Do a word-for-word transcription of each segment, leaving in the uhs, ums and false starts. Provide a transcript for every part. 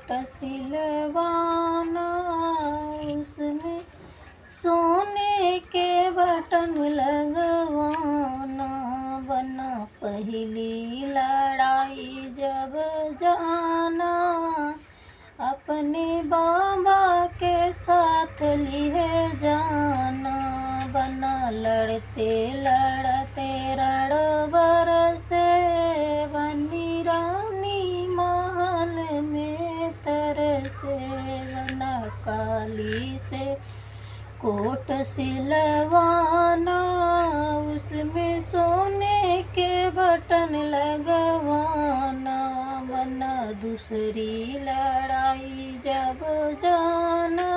कोट सिलवाना, उसमें सोने के बटन लगवाना। बना पहली लड़ाई जब जाना, अपने बाबा के साथ लिहे जाना। बना लड़ते लड़ते रण बरसे, बनी रानी महल में तरसे। बना काली से कोट सिलवाना, उसमें सोने के बटन लगवाना। बना दूसरी लड़ाई जब जाना,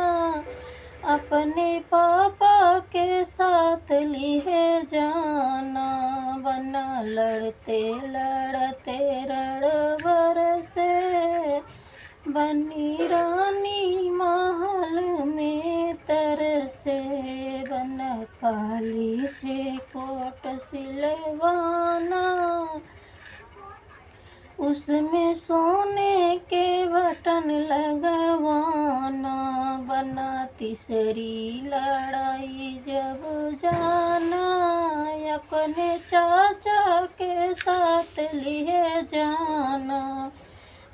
अपने पापा के साथ लिहे जाना। बना लड़ते लड़ते रण बरसे, बनी रानी महल में तरसे। बना काली से कोट सिलवाना, उसमें सोने के बटन लगवाना। बना तीसरी लड़ाई जब जाना, अपने चाचा के साथ लिहे जाना।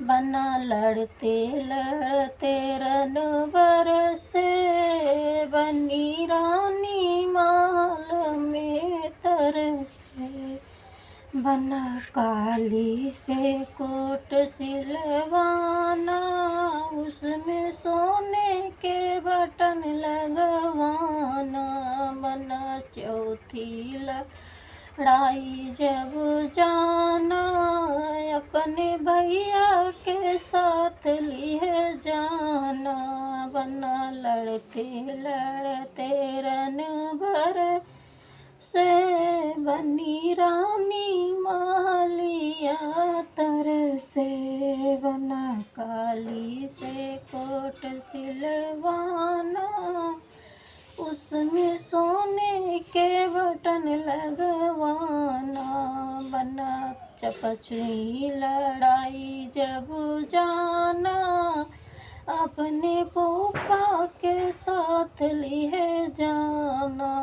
बना लड़ते लड़ते रण बरसे, बनी रानी महल में तरसे। बना काली से कोट सिलवाना, उसमें सोने के बटन लगवाना। बना चौथी लड़ाई जब जाना, अपने भैया के साथ लिहे जाना। बना लड़ते लड़ते रण बरसे, बनी रानी महलिया तरसे। बना काली से कोट सिलवाना, उसमें सोने के बटन लगवाना। बना चपचुई लड़ाई जब जाना, अपने फूफा के साथ लिहे जाना।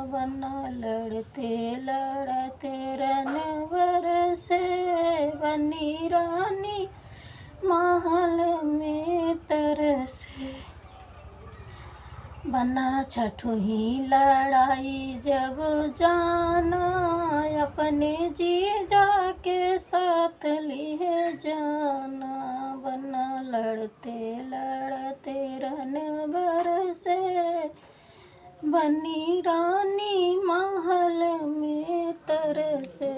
बना लड़ते लड़ते रण बरसे, बनी रानी महल में तरसे। बना छठही लड़ाई जब जाना, अपने जीजा के साथ लिहे जाना। बना लड़ते लड़ते रण बरसे, बनी रानी